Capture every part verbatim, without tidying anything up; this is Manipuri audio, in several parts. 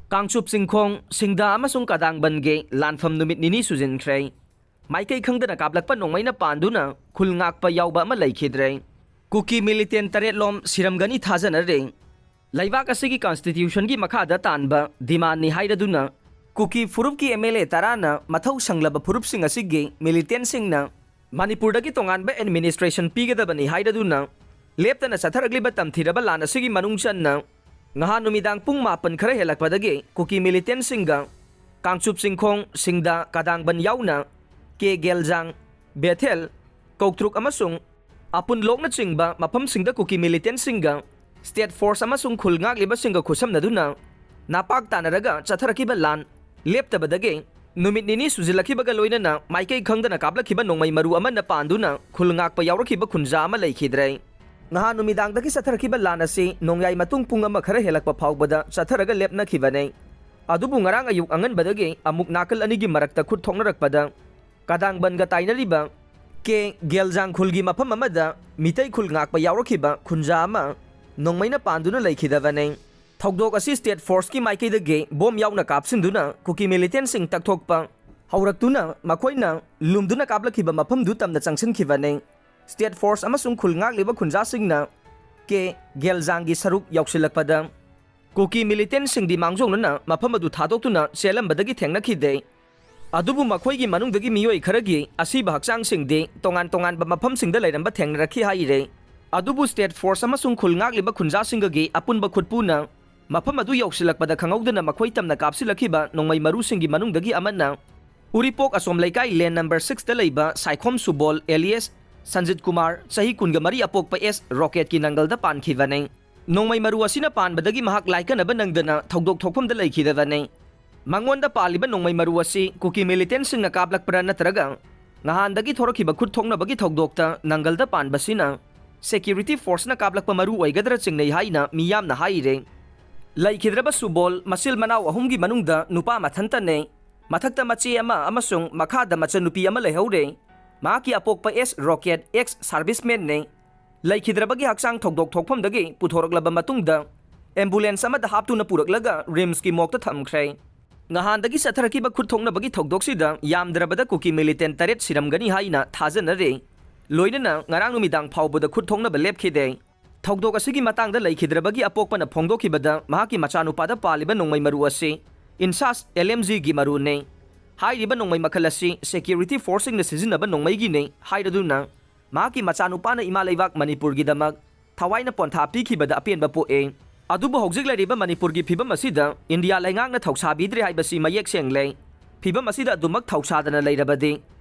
ꯀꯥꯡꯆꯨꯞ ꯆꯤꯡꯈꯣꯡ, ꯁꯤꯡꯗꯥ ꯑꯃꯁꯨꯡ ꯀꯗꯥꯡꯕꯟꯒꯤ ꯂꯥꯟꯐꯝ ꯅꯨꯃꯤꯠ ꯅꯤꯅꯤ ꯁꯨꯖꯤꯟꯈ꯭ꯔꯦ꯫ ꯃꯥꯏꯀꯩ ꯈꯪꯗꯅ ꯀꯥꯞꯂꯛꯄ ꯅꯣꯡꯃꯩꯅ ꯄꯥꯟꯗꯨꯅ ꯈꯨꯜ ꯉꯥꯛꯄ ꯌꯥꯎꯕ ꯑꯃ ꯂꯩꯈꯤꯗ꯭ꯔꯦ꯫ ꯀꯨꯀꯤ ꯃꯤꯂꯤꯇꯦꯟ ꯇꯔꯦꯠꯂꯣꯝ ꯁꯤꯔꯝꯒꯅꯤ ꯊꯥꯖꯅꯔꯦ꯫ ꯂꯩꯕꯥꯛ ꯑꯁꯤꯒꯤ ꯀꯟꯁꯇꯤꯇ꯭ꯌꯨꯁꯟꯒꯤ ꯃꯈꯥꯗ ꯇꯥꯟꯕ ꯗꯤꯃꯥꯟꯅꯤ ꯍꯥꯏꯔꯗꯨꯅ ꯀꯨꯀꯤ ꯐꯨꯔꯨꯞꯀꯤ ꯑꯦꯝ ꯑꯦꯜ ꯑꯦ ꯇꯔꯥꯅ ꯃꯊꯧ ꯁꯪꯂꯕ ꯐꯨꯔꯨꯞꯁꯤꯡ ꯑꯁꯤꯒꯤ ꯃꯤꯂꯤꯇꯦꯟꯁꯤꯡꯅ ꯃꯅꯤꯄꯨꯔꯗꯒꯤ ꯇꯣꯉꯥꯟꯕ ꯑꯦꯗꯃꯤꯅꯤꯁꯇ꯭ꯔꯦꯁꯟ ꯄꯤꯒꯗꯕꯅꯤ ꯍꯥꯏꯔꯗꯨꯅ ꯂꯦꯞꯇꯅ ꯆꯠꯊꯔꯛꯂꯤꯕ ꯇꯝꯊꯤꯔꯕ ꯂꯥꯟ ꯑꯁꯤꯒꯤ ꯃꯅꯨꯡ ꯆꯟꯅ ꯉꯍꯥꯟ ꯅꯨꯃꯤꯗꯥꯡ ꯄꯨꯡ ꯃꯥꯄꯟ ꯈꯔ ꯍꯦꯜꯂꯛꯄꯗꯒꯤ ꯀꯨꯀꯤ ꯃꯤꯂꯤꯇꯦꯟꯁꯤꯡꯒ ꯀꯥꯡꯆꯨꯞ ꯆꯤꯡꯈꯣꯡ, ꯁꯤꯡꯗꯥ, ꯀꯗꯥꯡꯕꯟ ꯌꯥꯎꯅ ꯀꯦ ꯒꯦꯜꯖꯥꯡ, ꯕꯦꯊꯦꯜ, ꯀꯧꯇ꯭ꯔꯨꯛ ꯑꯃꯁꯨꯡ ꯑꯄꯨꯟꯂꯣꯛꯅꯆꯤꯡꯕ ꯃꯐꯝꯁꯤꯡꯗ ꯀꯨꯀꯤ ꯃꯤꯂꯤꯇꯦꯟꯁꯤꯡꯒ ꯁ꯭ꯇꯦꯠ ꯐꯣꯔꯁ ꯑꯃꯁꯨꯡ ꯈꯨꯜ ꯉꯥꯛꯂꯤꯕꯁꯤꯡꯒ ꯈꯨꯠꯁꯝꯅꯗꯨꯅ ꯅꯥꯄꯥꯛ ꯇꯥꯅꯔꯒ ꯆꯠꯊꯔꯛꯈꯤꯕ ꯂꯥꯟ ꯂꯦꯞꯇꯕꯗꯒꯤ ꯅꯨꯃꯤꯠ ꯅꯤꯅꯤ ꯁꯨꯖꯤꯜꯂꯛꯈꯤꯕꯒ ꯂꯣꯏꯅꯅ ꯃꯥꯏꯀꯩ ꯈꯪꯗꯅ ꯀꯥꯞꯂꯛꯈꯤꯕ ꯅꯣꯡꯃꯩ ꯃꯔꯨ ꯑꯃꯅ ꯄꯥꯟꯗꯨꯅ ꯈꯨꯜ ꯉꯥꯛꯄ ꯌꯥꯎꯔꯛꯈꯤꯕ ꯈꯨꯟꯖꯥ ꯑꯃ ꯂꯩꯈꯤꯗ꯭ꯔꯦ꯫ ꯅꯍꯥꯟ ꯅꯨꯃꯤꯗꯥꯡꯗꯒꯤ ꯆꯠꯊꯔꯛꯈꯤꯕ ꯂꯥꯟ ꯑꯁꯤ ꯅꯣꯡꯌꯥꯏ ꯃꯇꯨꯡ ꯄꯨꯡ ꯑꯃ ꯈꯔ ꯍꯦꯜꯂꯛꯄ ꯐꯥꯎꯕꯗ ꯆꯠꯊꯔꯒ ꯂꯦꯞꯅꯈꯤꯕꯅꯤ꯫ ꯑꯗꯨꯕꯨ ꯉꯔꯥꯡ ꯑꯌꯨꯛ ꯑꯉꯟꯕꯗꯒꯤ ꯑꯃꯨꯛ ꯅꯥꯀꯜ ꯑꯅꯤꯒꯤ ꯃꯔꯛꯇ ꯈꯨꯠ ꯊꯣꯛꯅꯔꯛꯄꯗ ꯀꯗꯥꯡꯕꯟꯒ ꯇꯥꯏꯅꯔꯤꯕ ꯀꯦ ꯒꯦꯜꯖꯥꯡ ꯈꯨꯜꯒꯤ ꯃꯐꯝ ꯑꯃꯗ ꯃꯤꯇꯩ ꯈꯨꯜ ꯉꯥꯛꯄ ꯌꯥꯎꯔꯛꯈꯤꯕ ꯈꯨꯟꯖꯥ ꯑꯃ ꯅꯣꯡꯃꯩꯅ ꯄꯥꯟꯗꯨꯅ ꯂꯩꯈꯤꯗꯕꯅꯤ꯫ ꯊꯧꯗꯣꯛ ꯑꯁꯤ ꯁ꯭ꯇꯦꯠ ꯐꯣꯔꯁꯀꯤ ꯃꯥꯏꯀꯩꯗꯒꯤ ꯕꯣꯝ ꯌꯥꯎꯅ ꯀꯥꯞꯁꯤꯟꯗꯨꯅ ꯀꯨꯀꯤ ꯃꯤꯂꯤꯇꯦꯟꯁꯤꯡ ꯇꯛꯊꯣꯛꯄ ꯍꯧꯔꯛꯇꯨꯅ ꯃꯈꯣꯏꯅ ꯂꯨꯝꯗꯨꯅ ꯀꯥꯞꯂꯛꯈꯤꯕ ꯃꯐꯝꯗꯨ ꯇꯝꯅ ꯆꯪꯁꯤꯟꯈꯤꯕꯅꯤ꯫ ꯁ꯭ꯇꯦꯠ ꯐꯣꯔꯁ ꯑꯃꯁꯨꯡ ꯈꯨꯜ ꯉꯥꯛꯂꯤꯕ ꯈꯨꯟꯖꯥꯁꯤꯡꯅ ꯀꯦ ꯒꯦꯜꯖꯥꯡꯒꯤ ꯁꯔꯨꯛ ꯌꯧꯁꯤꯜꯂꯛꯄꯗ ꯀꯨꯀꯤ ꯃꯤꯂꯤꯇꯦꯟꯁꯤꯡꯗꯤ ꯃꯥꯡꯖꯧꯅꯅ ꯃꯐꯝ ꯑꯗꯨ ꯊꯥꯗꯣꯛꯇꯨꯅ ꯆꯦꯜꯂꯝꯕꯗꯒꯤ ꯊꯦꯡꯅꯈꯤꯗꯦ꯫ ꯑꯗꯨꯕꯨ ꯃꯈꯣꯏꯒꯤ ꯃꯅꯨꯡꯗꯒꯤ ꯃꯤꯑꯣꯏ ꯈꯔꯒꯤ ꯑꯁꯤꯕ ꯍꯛꯆꯥꯡꯁꯤꯡꯗꯤ ꯇꯣꯉꯥꯟ ꯇꯣꯉꯥꯟꯕ ꯃꯐꯝꯁꯤꯡꯗ ꯂꯩꯔꯝꯕ ꯊꯦꯡꯅꯔꯛꯈꯤ ꯍꯥꯏꯔꯦ꯫ ꯑꯗꯨꯕꯨ ꯁ꯭ꯇꯦꯠ ꯐꯣꯔꯁ ꯑꯃꯁꯨꯡ ꯈꯨꯜ ꯉꯥꯛꯂꯤꯕ ꯈꯨꯟꯖꯥꯁꯤꯡꯒꯒꯤ ꯑꯄꯨꯟꯕ ꯈꯨꯠꯄꯨꯅ ꯃꯐꯝ ꯑꯗꯨ ꯌꯧꯁꯤꯜꯂꯛꯄꯗ ꯈꯪꯍꯧꯗꯅ ꯃꯈꯣꯏ ꯇꯝꯅ ꯀꯥꯞꯁꯤꯜꯂꯛꯈꯤꯕ ꯅꯣꯡꯃꯩ ꯃꯔꯨꯁꯤꯡꯒꯤ ꯃꯅꯨꯡꯗꯒꯤ ꯑꯃꯅ ꯎꯔꯤꯄꯣꯛ ꯑꯁꯣꯝ ꯂꯩꯀꯥꯏ ꯂꯦꯟ ꯅꯝꯕꯔ ꯁꯤꯛꯁꯇ ꯂꯩꯕ ꯁꯥꯏꯈꯣꯝ ꯁꯨꯕꯣꯜ ꯑꯦꯂꯤꯌꯁ ꯁꯟꯖꯤꯠ ꯀꯨꯃꯥꯔ, ꯆꯍꯤ ꯀꯨꯟꯒ ꯃꯔꯤ, ꯑꯄꯣꯛꯄ ꯑꯦꯁ ꯔꯣꯀꯦꯠꯀꯤ ꯅꯪꯒꯜꯗ ꯄꯥꯟꯈꯤꯕꯅꯤ꯫ ꯅꯣꯡꯃꯩ ꯃꯔꯨ ꯑꯁꯤꯅ ꯄꯥꯟꯕꯗꯒꯤ ꯃꯍꯥꯛ ꯂꯥꯏꯀꯠꯅꯕ ꯅꯪꯗꯅ ꯊꯧꯗꯣꯛ ꯊꯣꯛꯐꯝꯗ ꯂꯩꯈꯤꯗꯕꯅꯤ꯫ ꯃꯉꯣꯟꯗ ꯄꯥꯜꯂꯤꯕ ꯅꯣꯡꯃꯩ ꯃꯔꯨ ꯑꯁꯤ ꯀꯨꯀꯤ ꯃꯤꯂꯤꯇꯦꯟꯁꯤꯡꯅ ꯀꯥꯞꯂꯛꯄ꯭ꯔꯥ ꯅꯠꯇ꯭ꯔꯒ ꯉꯍꯥꯟꯗꯒꯤ ꯊꯣꯔꯛꯈꯤꯕ ꯈꯨꯠ ꯊꯣꯛꯅꯕꯒꯤ ꯊꯧꯗꯣꯛꯇ ꯅꯪꯒꯜꯗ ꯄꯥꯟꯕꯁꯤꯅ ꯁꯦꯀ꯭ꯌꯨꯔꯤꯇꯤ ꯐꯣꯔꯁꯅ ꯀꯥꯞꯂꯛꯄ ꯃꯔꯨ ꯑꯣꯏꯒꯗ꯭ꯔꯥ ꯆꯤꯡꯅꯩ ꯍꯥꯏꯅ ꯃꯤꯌꯥꯝꯅ ꯍꯥꯏꯔꯦ꯫ ꯂꯩꯈꯤꯗ꯭ꯔꯕ ꯁꯨꯕꯣꯜ ꯃꯆꯤꯜ ꯃꯅꯥꯎ ꯑꯍꯨꯝꯒꯤ ꯃꯅꯨꯡꯗ ꯅꯨꯄꯥ ꯃꯊꯟꯇꯅꯦ꯫ ꯃꯊꯛꯇ ꯃꯆꯦ ꯑꯃ ꯑꯃꯁꯨꯡ ꯃꯈꯥꯗ ꯃꯆꯟꯅꯨꯄꯤ ꯑꯃ ꯂꯩꯍꯧꯔꯦ꯫ ꯃꯍꯥꯛꯀꯤ ꯑꯄꯣꯛꯄ ꯑꯦꯁ ꯔꯣꯀꯦꯠ ꯑꯦꯛꯁ ꯁꯥꯔꯚꯤꯁꯃꯦꯟꯅꯦ꯫ ꯂꯩꯈꯤꯗ꯭ꯔꯕꯒꯤ ꯍꯛꯆꯥꯡ ꯊꯧꯗꯣꯛ ꯊꯣꯛꯐꯝꯗꯒꯤ ꯄꯨꯊꯣꯔꯛꯂꯕ ꯃꯇꯨꯡꯗ ꯑꯦꯝꯕꯨꯂꯦꯟꯁ ꯑꯃꯗ ꯍꯥꯞꯇꯨꯅ ꯄꯨꯔꯛꯂꯒ ꯔꯤꯝꯁꯀꯤ ꯃꯣꯔꯒꯇ ꯊꯝꯈ꯭ꯔꯦ꯫ ꯅꯍꯥꯟꯗꯒꯤ ꯆꯠꯊꯔꯛꯈꯤꯕ ꯈꯨꯠ ꯊꯣꯛꯅꯕꯒꯤ ꯊꯧꯗꯣꯛꯁꯤꯗ ꯌꯥꯝꯗ꯭ꯔꯕꯗ ꯀꯨꯀꯤ ꯃꯤꯂꯤꯇꯦꯟ ꯇꯔꯦꯠ ꯁꯤꯔꯝꯒꯅꯤ ꯍꯥꯏꯅ ꯊꯥꯖꯅꯔꯦ꯫ ꯂꯣꯏꯅꯅ ꯉꯔꯥꯡ ꯅꯨꯃꯤꯗꯥꯡ ꯐꯥꯎꯕꯗ ꯈꯨꯠ ꯊꯣꯛꯅꯕ ꯂꯦꯞꯈꯤꯗꯦ꯫ ꯊꯧꯗꯣꯛ ꯑꯁꯤꯒꯤ ꯃꯇꯥꯡꯗ ꯂꯩꯈꯤꯗ꯭ꯔꯕꯒꯤ ꯑꯄꯣꯛꯄꯅ ꯐꯣꯡꯗꯣꯛꯈꯤꯕꯗ ꯃꯍꯥꯛꯀꯤ ꯃꯆꯥꯅꯨꯄꯥꯗ ꯄꯥꯜꯂꯤꯕ ꯅꯣꯡꯃꯩ ꯃꯔꯨ ꯑꯁꯤ ꯏꯟꯁꯥꯁ ꯑꯦꯜ ꯑꯦꯝ ꯖꯤꯒꯤ ꯃꯔꯨꯅꯤ꯫ ꯍꯥꯏꯔꯤꯕ ꯅꯣꯡꯃꯩ ꯃꯈꯜ ꯑꯁꯤ ꯁꯦꯀ꯭ꯌꯨꯔꯤꯇꯤ ꯐꯣꯔꯁꯁꯤꯡꯅ ꯁꯤꯖꯤꯟꯅꯕ ꯅꯣꯡꯃꯩꯒꯤꯅꯤ ꯍꯥꯏꯔꯗꯨꯅ ꯃꯍꯥꯛꯀꯤ ꯃꯆꯥꯅꯨꯄꯥꯅ ꯏꯃꯥ ꯂꯩꯕꯥꯛ ꯃꯅꯤꯄꯨꯔꯒꯤꯗꯃꯛ ꯊꯋꯥꯏꯅ ꯄꯣꯟꯊꯥ ꯄꯤꯈꯤꯕꯗ ꯑꯄꯦꯟꯕ ꯄꯣꯛꯑꯦ꯫ ꯑꯗꯨꯕꯨ ꯍꯧꯖꯤꯛ ꯂꯩꯔꯤꯕ ꯃꯅꯤꯄꯨꯔꯒꯤ ꯐꯤꯕꯝ ꯑꯁꯤꯗ ꯏꯟꯗꯤꯌꯥ ꯂꯩꯉꯥꯛꯅ ꯊꯧꯁꯥꯕꯤꯗ꯭ꯔꯦ ꯍꯥꯏꯕꯁꯤ ꯃꯌꯦꯛ ꯁꯦꯡꯂꯦ꯫ ꯐꯤꯕꯝ ꯑꯁꯤꯗ ꯑꯗꯨꯃꯛ ꯊꯧꯁꯥꯗꯅ ꯂꯩꯔꯕꯗꯤ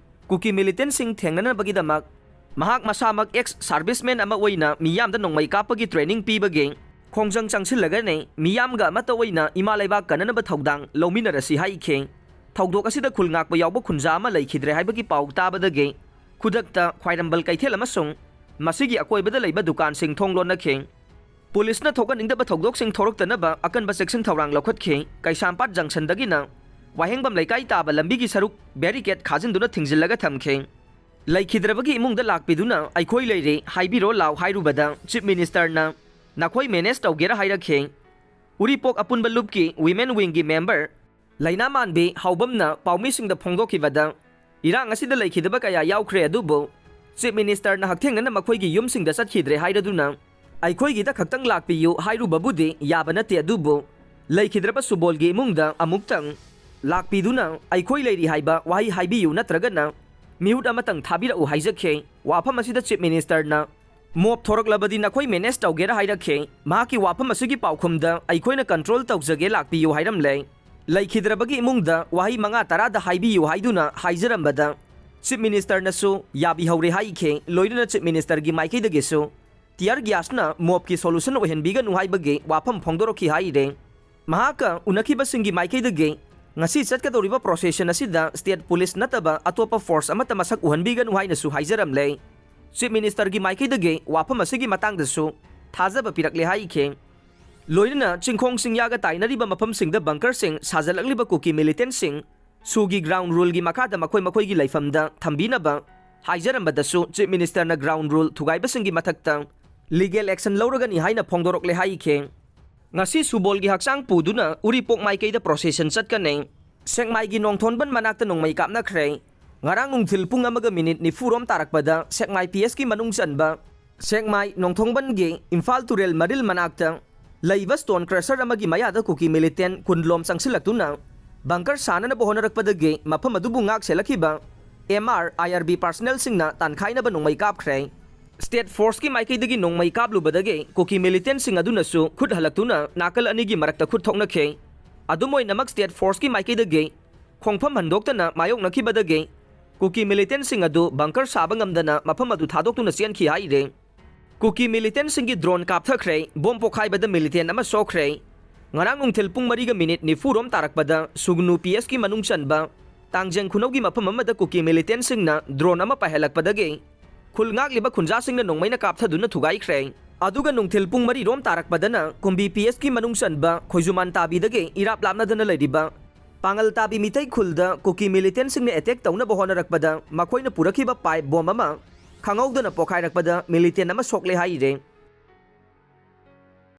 ꯀꯨꯀꯤ ꯃꯤꯂꯤꯇꯦꯟꯁꯤꯡ ꯊꯦꯡꯅꯅꯕꯒꯤꯗꯃꯛ ꯃꯍꯥꯛ ꯃꯁꯥꯃꯛ ꯑꯦꯛꯁ ꯁꯥꯔꯚꯤꯁꯃꯦꯟ ꯑꯃ ꯑꯣꯏꯅ ꯃꯤꯌꯥꯝꯗ ꯅꯣꯡꯃꯩ ꯀꯥꯞꯄꯒꯤ ꯇ꯭ꯔꯦꯅꯤꯡ ꯄꯤꯕꯒꯤ ꯈꯣꯡꯖꯪ ꯆꯪꯁꯤꯜꯂꯒꯅꯤ, ꯃꯤꯌꯥꯝꯒ ꯑꯃꯠꯇ ꯑꯣꯏꯅ ꯏꯃꯥ ꯂꯩꯕꯥꯛ ꯀꯟꯅꯅꯕ ꯊꯧꯗꯥꯡ ꯂꯧꯃꯤꯟꯅꯔꯁꯤ ꯍꯥꯏꯈꯤ꯫ ꯊꯧꯗꯣꯛ ꯑꯁꯤꯗ ꯈꯨꯜ ꯉꯥꯛꯄ ꯌꯥꯎꯕ ꯈꯨꯟꯖꯥ ꯑꯃ ꯂꯩꯈꯤꯗ꯭ꯔꯦ ꯍꯥꯏꯕꯒꯤ ꯄꯥꯎ ꯇꯥꯕꯗꯒꯤ ꯈꯨꯗꯛꯇ ꯈ꯭ꯋꯥꯏꯔꯝꯕꯜ ꯀꯩꯊꯦꯜ ꯑꯃꯁꯨꯡ ꯃꯁꯤꯒꯤ ꯑꯀꯣꯏꯕꯗ ꯂꯩꯕ ꯗꯨꯀꯥꯟꯁꯤꯡ ꯊꯣꯡ ꯂꯣꯟꯅꯈꯤ꯫ ꯄꯨꯂꯤꯁꯅ ꯊꯣꯛꯍꯟꯅꯤꯡꯗꯕ ꯊꯧꯗꯣꯛꯁꯤꯡ ꯊꯣꯔꯛꯇꯅꯕ ꯑꯀꯟꯕ ꯆꯦꯛꯁꯤꯟ ꯊꯧꯔꯥꯡ ꯂꯧꯈꯠꯈꯤ꯫ ꯀꯩꯁꯥꯝꯄꯥꯠ ꯖꯪꯁꯟꯗꯒꯤꯅ ꯋꯥꯍꯦꯡꯕꯝ ꯂꯩꯀꯥꯏ ꯇꯥꯕ ꯂꯝꯕꯤꯒꯤ ꯁꯔꯨꯛ ꯕꯦꯔꯤꯀꯦꯠ ꯈꯥꯖꯤꯟꯗꯨꯅ ꯊꯤꯡꯖꯤꯜꯂꯒ ꯊꯝꯈꯤ꯫ ꯂꯩꯈꯤꯗ꯭ꯔꯕꯒꯤ ꯏꯃꯨꯡꯗ ꯂꯥꯛꯄꯤꯗꯨꯅ "ꯑꯩꯈꯣꯏ ꯂꯩꯔꯤ, ꯍꯥꯏꯕꯤꯔꯣ ꯂꯥꯎ" ꯍꯥꯏꯔꯨꯕꯗ ꯆꯤꯐ ꯃꯤꯅꯤꯁꯇꯔꯅ "ꯅꯈꯣꯏ ꯃꯦꯅꯦꯖ ꯇꯧꯒꯦꯔꯥ" ꯍꯥꯏꯔꯛꯈꯤ꯫ ꯎꯔꯤꯄꯣꯛ ꯑꯄꯨꯟꯕ ꯂꯨꯞꯀꯤ ꯋꯤꯃꯦꯟ ꯋꯤꯡꯒꯤ ꯃꯦꯝꯕꯔ ꯂꯩꯅꯥꯃꯥꯟꯕꯤ ꯍꯥꯎꯕꯝꯅ ꯄꯥꯎꯃꯤꯁꯤꯡꯗ ꯐꯣꯡꯗꯣꯛꯈꯤꯕꯗ, ꯏꯔꯥꯡ ꯑꯁꯤꯗ ꯂꯩꯈꯤꯗꯕ ꯀꯌꯥ ꯌꯥꯎꯈ꯭ꯔꯦ, ꯑꯗꯨꯕꯨ ꯆꯤꯐ ꯃꯤꯅꯤꯁꯇꯔꯅ ꯍꯛꯊꯦꯡꯅꯅ ꯃꯈꯣꯏꯒꯤ ꯌꯨꯝꯁꯤꯡꯗ ꯆꯠꯈꯤꯗ꯭ꯔꯦ ꯍꯥꯏꯔꯗꯨꯅ "ꯑꯩꯈꯣꯏꯒꯤꯗ ꯈꯛꯇꯪ ꯂꯥꯛꯄꯤꯌꯨ" ꯍꯥꯏꯔꯨꯕꯕꯨꯗꯤ ꯌꯥꯕ ꯅꯠꯇꯦ, ꯑꯗꯨꯕꯨ ꯂꯩꯈꯤꯗ꯭ꯔꯕ ꯁꯨꯕꯣꯜꯒꯤ ꯏꯃꯨꯡꯗ ꯑꯃꯨꯛꯇꯪ ꯂꯥꯛꯄꯤꯗꯨꯅ "ꯑꯩꯈꯣꯏ ꯂꯩꯔꯤ" ꯍꯥꯏꯕ ꯋꯥꯍꯩ ꯍꯥꯏꯕꯤꯌꯨ, ꯅꯠꯇ꯭ꯔꯒꯅ ꯃꯤꯍꯨꯠ ꯑꯃꯇꯪ ꯊꯥꯕꯤꯔꯛꯎ ꯍꯥꯏꯖꯈꯤ꯫ ꯋꯥꯐꯝ ꯑꯁꯤꯗ ꯆꯤꯐ ꯃꯤꯅꯤꯁꯇꯔꯅ "ꯃꯣꯞ ꯊꯣꯔꯛꯂꯕꯗꯤ ꯅꯈꯣꯏ ꯃꯦꯅꯦꯖ ꯇꯧꯒꯦꯔꯥ" ꯍꯥꯏꯔꯛꯈꯤ꯫ ꯃꯍꯥꯛꯀꯤ ꯋꯥꯐꯝ ꯑꯁꯤꯒꯤ ꯄꯥꯎꯈꯨꯝꯗ "ꯑꯩꯈꯣꯏꯅ ꯀꯟꯇ꯭ꯔꯣꯜ ꯇꯧꯖꯒꯦ, ꯂꯥꯛꯄꯤꯌꯨ" ꯍꯥꯏꯔꯝꯂꯦ꯫ ꯂꯩꯈꯤꯗ꯭ꯔꯕꯒꯤ ꯏꯃꯨꯡꯗ ꯋꯥꯍꯩ ꯃꯉꯥ ꯇꯔꯥꯗ ꯍꯥꯏꯕꯤꯌꯨ ꯍꯥꯏꯗꯨꯅ ꯍꯥꯏꯖꯔꯝꯕꯗ ꯆꯤꯐ ꯃꯤꯅꯤꯁꯇꯔꯅꯁꯨ ꯌꯥꯕꯤꯍꯧꯔꯦ ꯍꯥꯏꯈꯤ꯫ ꯂꯣꯏꯅꯅ ꯆꯤꯐ ꯃꯤꯅꯤꯁꯇꯔꯒꯤ ꯃꯥꯏꯀꯩꯗꯒꯤꯁꯨ ꯇꯤꯌꯔ ꯒ꯭ꯌꯥꯁꯅ ꯃꯣꯞꯀꯤ ꯁꯣꯂꯨꯁꯟ ꯑꯣꯏꯍꯟꯕꯤꯒꯅꯨ ꯍꯥꯏꯕꯒꯤ ꯋꯥꯐꯝ ꯐꯣꯡꯗꯣꯔꯛꯈꯤ ꯍꯥꯏꯔꯦ꯫ ꯃꯍꯥꯛꯀ ꯎꯅꯈꯤꯕꯁꯤꯡꯒꯤ ꯃꯥꯏꯀꯩꯗꯒꯤ ꯉꯁꯤ ꯆꯠꯀꯗꯧꯔꯤꯕ ꯄ꯭ꯔꯣꯁꯦꯁꯟ ꯑꯁꯤꯗ ꯁ꯭ꯇꯦꯠ ꯄꯨꯂꯤꯁ ꯅꯠꯇꯕ ꯑꯇꯣꯞꯄ ꯐꯣꯔꯁ ꯑꯃꯠꯇ ꯃꯁꯛ ꯎꯍꯟꯕꯤꯒꯅꯨ ꯍꯥꯏꯅꯁꯨ ꯍꯥꯏꯖꯔꯝꯂꯦ꯫ ꯆꯤꯐ ꯃꯤꯅꯤꯁꯇꯔꯒꯤ ꯃꯥꯏꯀꯩꯗꯒꯤ ꯋꯥꯐꯝ ꯑꯁꯤꯒꯤ ꯃꯇꯥꯡꯗꯁꯨ ꯊꯥꯖꯕ ꯄꯤꯔꯛꯂꯦ ꯍꯥꯏꯈꯤ꯫ ꯂꯣꯏꯅꯅ ꯆꯤꯡꯈꯣꯡ ꯆꯤꯡꯌꯥꯒ ꯇꯥꯏꯅꯔꯤꯕ ꯃꯐꯝꯁꯤꯡꯗ ꯕꯪꯀꯔꯁꯤꯡ ꯁꯥꯖꯜꯂꯛꯂꯤꯕ ꯀꯨꯀꯤ ꯃꯤꯂꯤꯇꯦꯟꯁꯤꯡ ꯁꯨꯒꯤ ꯒ꯭ꯔꯥꯎꯟ ꯔꯨꯜꯒꯤ ꯃꯈꯥꯗ ꯃꯈꯣꯏ ꯃꯈꯣꯏꯒꯤ ꯂꯩꯐꯝꯗ ꯊꯝꯕꯤꯅꯕ ꯍꯥꯏꯖꯔꯝꯕꯗꯁꯨ ꯆꯤꯐ ꯃꯤꯅꯤꯁꯇꯔꯅ ꯒ꯭ꯔꯥꯎꯟ ꯔꯨꯜ ꯊꯨꯒꯥꯏꯕꯁꯤꯡꯒꯤ ꯃꯊꯛꯇ ꯂꯤꯒꯦꯜ ꯑꯦꯛꯁꯟ ꯂꯧꯔꯒꯅꯤ ꯍꯥꯏꯅ ꯐꯣꯡꯗꯣꯔꯛꯂꯦ ꯍꯥꯏꯈꯤ꯫ ꯉꯁꯤ ꯁꯨꯕꯣꯜꯒꯤ ꯍꯛꯆꯥꯡ ꯄꯨꯗꯨꯅ ꯎꯔꯤꯄꯣꯛ ꯃꯥꯏꯀꯩꯗ ꯄ꯭ꯔꯣꯁꯦꯁꯟ ꯆꯠꯀꯅꯤ꯫ ꯁꯦꯛꯃꯥꯏꯒꯤ ꯅꯣꯡꯊꯣꯟꯕꯟ ꯃꯅꯥꯛꯇ ꯅꯣꯡꯃꯩ ꯀꯥꯞꯅꯈ꯭ꯔꯦ꯫ ꯉꯔꯥꯡ ꯅꯨꯡꯊꯤꯜ ꯄꯨꯡ ꯑꯃꯒ ꯃꯤꯅꯤꯠ ꯅꯤꯐꯨ ꯔꯣꯝ ꯇꯥꯔꯛꯄꯗ ꯁꯦꯛꯃꯥꯏ ꯄꯤ ꯑꯦꯁꯀꯤ ꯃꯅꯨꯡ ꯆꯟꯕ ꯁꯦꯛꯃꯥꯏ ꯅꯣꯡꯊꯣꯡꯕꯟꯒꯤ ꯏꯝꯐꯥꯜ ꯇꯨꯔꯦꯜ ꯃꯔꯤꯜ ꯃꯅꯥꯛꯇ ꯂꯩꯕ ꯁ꯭ꯇꯣꯟ ꯀ꯭ꯔꯁꯔ ꯑꯃꯒꯤ ꯃꯌꯥꯗ ꯀꯨꯀꯤ ꯃꯤꯂꯤꯇꯦꯟ ꯀꯨꯟꯂꯣꯝ ꯆꯪꯁꯤꯜꯂꯛꯇꯨꯅ ꯕꯪꯀꯔ ꯁꯥꯅꯅꯕ ꯍꯣꯠꯅꯔꯛꯄꯗꯒꯤ ꯃꯐꯝ ꯑꯗꯨꯕꯨ ꯉꯥꯛ ꯁꯦꯜꯂꯛꯈꯤꯕ ꯑꯦꯝ ꯑꯥꯔ ꯑꯥꯏ ꯑꯥꯔ ꯕꯤ ꯄꯥꯔꯁꯅꯦꯜꯁꯤꯡꯅ ꯇꯥꯟꯈꯥꯏꯅꯕ ꯅꯣꯡꯃꯩ ꯀꯥꯞꯈ꯭ꯔꯦ꯫ ꯁ꯭ꯇꯦꯠ ꯐꯣꯔꯁꯀꯤ ꯃꯥꯏꯀꯩꯗꯒꯤ ꯅꯣꯡꯃꯩ ꯀꯥꯞꯂꯨꯕꯗꯒꯤ ꯀꯨꯀꯤ ꯃꯤꯂꯤꯇꯦꯟꯁꯤꯡ ꯑꯗꯨꯅꯁꯨ ꯈꯨꯠ ꯍꯜꯂꯛꯇꯨꯅ ꯅꯥꯀꯜ ꯑꯅꯤꯒꯤ ꯃꯔꯛꯇ ꯈꯨꯠ ꯊꯣꯛꯅꯈꯤ꯫ ꯑꯗꯨꯝ ꯑꯣꯏꯅꯃꯛ ꯁ꯭ꯇꯦꯠ ꯐꯣꯔꯁꯀꯤ ꯃꯥꯏꯀꯩꯗꯒꯤ ꯈꯣꯡꯐꯝ ꯍꯟꯗꯣꯛꯇꯅ ꯃꯥꯌꯣꯛꯅꯈꯤꯕꯗꯒꯤ ꯀꯨꯀꯤ ꯃꯤꯂꯤꯇꯦꯟꯁꯤꯡ ꯑꯗꯨ ꯕꯪꯀꯔ ꯁꯥꯕ ꯉꯝꯗꯅ ꯃꯐꯝ ꯑꯗꯨ ꯊꯥꯗꯣꯛꯇꯨꯅ ꯆꯦꯟꯈꯤ ꯍꯥꯏꯔꯦ꯫ ꯀꯨꯀꯤ ꯃꯤꯂꯤꯇꯦꯟꯁꯤꯡꯒꯤ ꯗ꯭ꯔꯣꯟ ꯀꯥꯞꯊꯈ꯭ꯔꯦ, ꯕꯣꯝ ꯄꯣꯈꯥꯏꯕꯗ ꯃꯤꯂꯤꯇꯦꯟ ꯑꯃ ꯁꯣꯛꯈ꯭ꯔꯦ꯫ ꯉꯔꯥꯡ ꯅꯨꯡꯊꯤꯜ ꯄꯨꯡ ꯃꯔꯤꯒ ꯃꯤꯅꯤꯠ ꯅꯤꯐꯨ ꯔꯣꯝ ꯇꯥꯔꯛꯄꯗ ꯁꯨꯒꯅꯨ ꯄꯤ ꯑꯦꯁꯀꯤ ꯃꯅꯨꯡ ꯆꯟꯕ ꯇꯥꯡꯖꯦꯡ ꯈꯨꯅꯧꯒꯤ ꯃꯐꯝ ꯑꯃꯗ ꯀꯨꯀꯤ ꯃꯤꯂꯤꯇꯦꯟꯁꯤꯡꯅ ꯗ꯭ꯔꯣꯟ ꯑꯃ ꯄꯥꯏꯍꯜꯂꯛꯄꯗꯒꯤ ꯈꯨꯜ ꯉꯥꯛꯂꯤꯕ ꯈꯨꯟꯖꯥꯁꯤꯡꯅ ꯅꯣꯡꯃꯩꯅ ꯀꯥꯞꯊꯗꯨꯅ ꯊꯨꯒꯥꯏꯈ꯭ꯔꯦ꯫ ꯑꯗꯨꯒ ꯅꯨꯡꯊꯤꯜ ꯄꯨꯡ ꯃꯔꯤ ꯔꯣꯝ ꯇꯥꯔꯛꯄꯗꯅ ꯀꯨꯝꯕꯤ ꯄꯤ ꯑꯦꯁꯀꯤ ꯃꯅꯨꯡ ꯆꯟꯕ ꯈꯣꯏꯖꯨꯃꯥꯟ ꯇꯥꯕꯤꯗꯒꯤ ꯏꯔꯥꯞ ꯂꯥꯞꯅꯗꯅ ꯂꯩꯔꯤꯕ ꯄꯥꯉꯜ ꯇꯥꯕꯤ ꯃꯤꯇꯩ ꯈꯨꯜꯗ ꯀꯨꯀꯤ ꯃꯤꯂꯤꯇꯦꯟꯁꯤꯡꯅ ꯑꯦꯇꯦꯛ ꯇꯧꯅꯕ ꯍꯣꯠꯅꯔꯛꯄꯗ ꯃꯈꯣꯏꯅ ꯄꯨꯔꯛꯈꯤꯕ ꯄꯥꯏꯞ ꯕꯣꯝ ꯑꯃ ꯈꯪꯍꯧꯗꯅ ꯄꯣꯈꯥꯏꯔꯛꯄꯗ ꯃꯤꯂꯤꯇꯦꯟ ꯑꯃ ꯁꯣꯛꯂꯦ ꯍꯥꯏꯔꯦ꯫